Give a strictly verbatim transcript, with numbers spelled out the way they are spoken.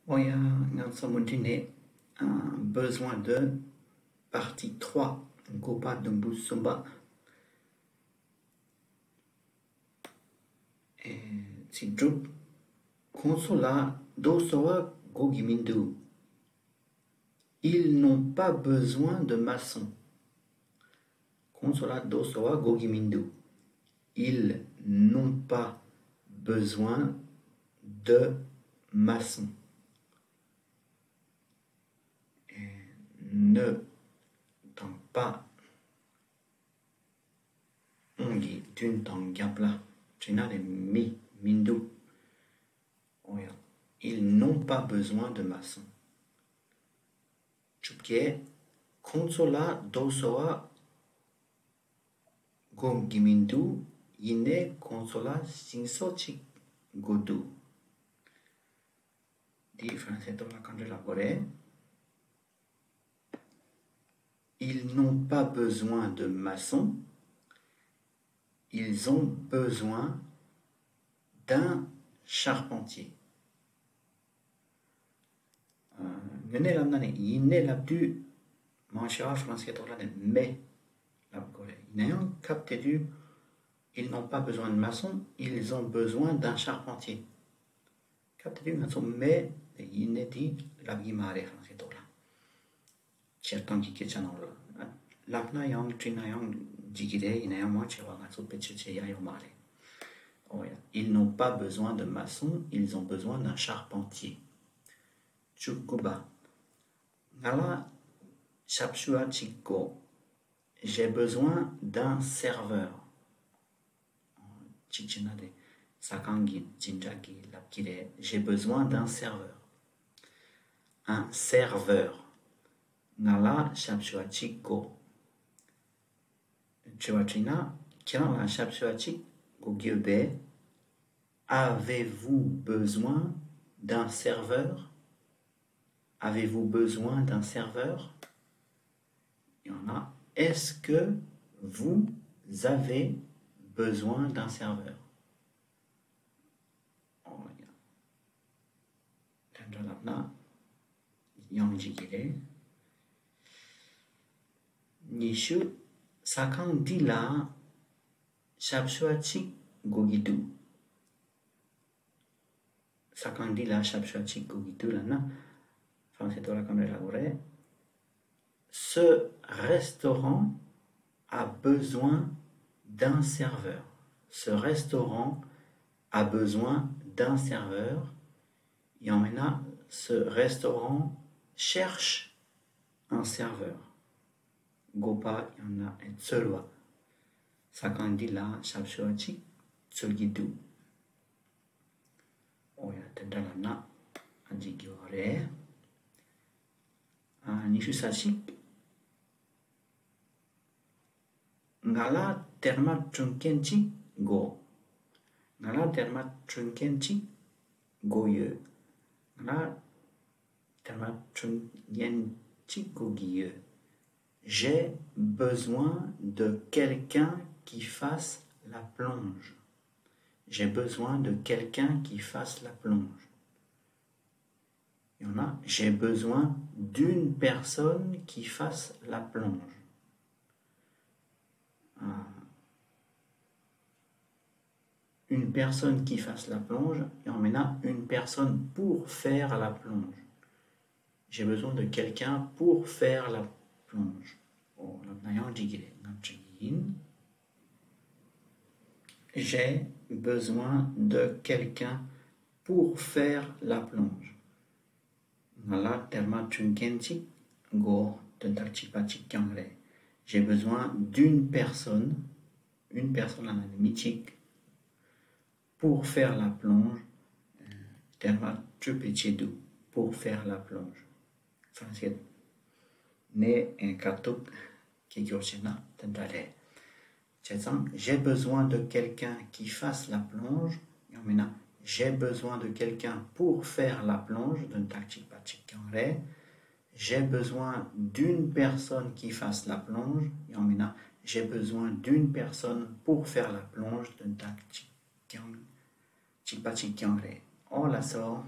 ཨོ་ཡ། ང་ཚོ་མུ་མཐུད་ནས་ཨ། besoin de partie trois དགོས་པ་དུམ་བུ་གསུམ་པ་ཨེ། ཚིག་གྲུབ། ཁོང་ཚོ་ལ་རྡོ་བཟོ་བ་དགོས་ཀྱི་མི་འདུག Ils n'ont pas besoin de maçon. ཁོང་ཚོ་ལ་རྡོ་བཟོ་བ་དགོས་ཀྱི་མི་འདུག Ils n'ont pas besoin de maçon. ཨེ། ne དང་pas ཨང་གི་མདུན་དང་རྒྱབ་ལ་བྲིས་ན་ནི་མི་མི་འདུག་ཨོ་ཡ། Ils n'ont pas besoin de maçon. བཅོ་བརྒྱད། ཁོང་ཚོ་ལ་རྡོ་བཟོ་བ་དགོས་ཀྱི་མི་འདུག་ཡིན་ནའི་ཁོང་ཚོ་ལ་ཤིང་བཟོ་གཅིག་དགོས་འདུག་འདི་ཧྥ་རན་སིའི་ཐོག་ལ་ག་འདྲ་ལབ་དགོས་རེད། Ils n'ont pas besoin de maçon. Ils ont besoin d'un charpentier. ཨ། དངོས་གནས་ལབ་ན་ནི་ཡིན་ནའི་ལབ་དུས་མང་ཆེ་བ་ཧྥ་རན་སིའི་ཐོག་ལ་ནི་mais ལབ་དགོས་རེད། ཡིན་ན་ཡང་སྐབས་དེ་དུས། Ils n'ont pas besoin de maçon, ils ont besoin d'un charpentier. སྐབས་དེ་དུས་ང་ཚོ་mais ཡིན་ནའི་དེ་ལབ་ཀྱི་མ་རེད་ཧྥ་རན་སིའི་ཐོག་ལ། སྤྱིར་བཏང་གི་སྐད་ཆ་ནང་ལ། ལབ་ན་ཡང་བྲིས་ན་ཡང་འགྲིག་གི་རེད། ཡིན་ན་ཡང་མང་ཆེ་བ་ང་ཚོ་བེད་སྤྱོད་བྱེད་ཡ་ཡོད་མ་རེད། ཨོ་ཡ། Ils n'ont pas besoin de maçon, ils ont besoin d'un charpentier. བཅུ་དགུ་པ། ང་ལ་ཞབས་ཞུ་བ་གཅིག་དགོས། J'ai besoin d'un serveur. གཅིག་བྱས་ན་དེ་ཟ་ཁང་གི་སྦྱིན་བདག་གིས་ལབ་ཀྱི་རེད། J'ai besoin d'un serveur. Un serveur. ང་ལ་ཞབས་ཞུ་བ་གཅིག་དགོས། དྲི་བ་དྲིས་ན། ཁྱེད་རང་ལ་ཞབས་ཞུ་བ་གཅིག་དགོས་ཀྱི་ཡོད་པས། Avez-vous besoin d'un serveur? Avez-vous besoin d'un serveur? ཡང་ན། Est-ce que vous avez besoin d'un serveur? ཨོ་ཡ། དེ་འདྲ་ལབ་ན་ཡང་འགྲིག་གི་རེད། ཉི་ཤུ། ཟ་ཁང་འདི་ལ་ཞབས་ཞུ་བ་གཅིག་དགོས་ཀྱི་འདུག་ཟ་ཁང་འདི་ལ་ཞབས་ཞུ་བ་གཅིག་དགོས་ཀྱི་འདུག་ལབ་ན། ཧྥ་རན་སིའི་ཐོག་ལ་ག་འདྲ་ལབ་དགོས་རེད། Ce restaurant a besoin d'un serveur. Ce restaurant a besoin d'un serveur. ཡང་མིན་ན། Ce restaurant cherche un serveur. དགོས་པ་ཡང་ན་འཚོལ་བ། ཟ་ཁང་འདི་ལ་ཞབས་ཞུ་བ་གཅིག་འཚོལ་གྱི་འདུག་ཨོ་ཡ། དེ་འདྲ་ལབ་ན་ཨ་འགྲིག་གི་ཡོད་རེད། ཨ། ཉི་ཤུ་རྩ་གཅིག་ང་ལ་དེར་མ་སྐྲུན་མཁན་གཅིག་དགོས། ང་ལ་དེར་མ་སྐྲུན་མཁན་གཅིག་དགོས་ཡོད། ང་ལ་དེར་མ་སྐྲུན་མཁན་གཅིག་དགོས་ཀྱི་ཡོད། J'ai besoin de quelqu'un qui fasse la plonge. J'ai besoin de quelqu'un qui fasse la plonge. ཡང་ན། J'ai besoin d'une personne qui fasse la plonge. ཨ། Une personne qui fasse la plonge. ཡང་མིན་ན། Une personne pour faire la plonge. J'ai besoin de quelqu'un pour faire la plonge. ཨོ། ལབ་ན་ཡང་འགྲིག་གི་རེད། ང་བྲིས་ཡིན། J'ai besoin de quelqu'un pour faire la plonge. ང་ལ་དེར་མ་སྐྲུན་མཁན་གཅིག་དགོས། དོན་དག་གཅིག་པ་གཅིག་རྐྱང་རེད། J'ai besoin d'une personne. Une personne ལབ་ན་ནི་མི་གཅིག Pour faire la plonge. དེར་མ་སྐྲུན་པའི་ཆེད་དུ། Pour faire la plonge. ཧྥ་རན་སིའི་ནས་ཀ་ཐུག་གི་སྐྱོར་བྱས་ན་དེ་འདྲ་རེད། བྱས་ཙང་། J'ai besoin de quelqu'un qui fasse la plonge. ཡང་མིན་ན། J'ai besoin de quelqu'un pour faire la plonge. དོན་དག་གཅིག་པ་གཅིག་རྐྱང་རེད། J'ai besoin d'une personne qui fasse la plonge. ཡང་མིན་ན། J'ai besoin d'une personne pour faire la plonge. དོན་དག་གཅིག་རྐྱང་། གཅིག་པ་གཅིག་རྐྱང་རེད། ཨོ་ལགས་སོ།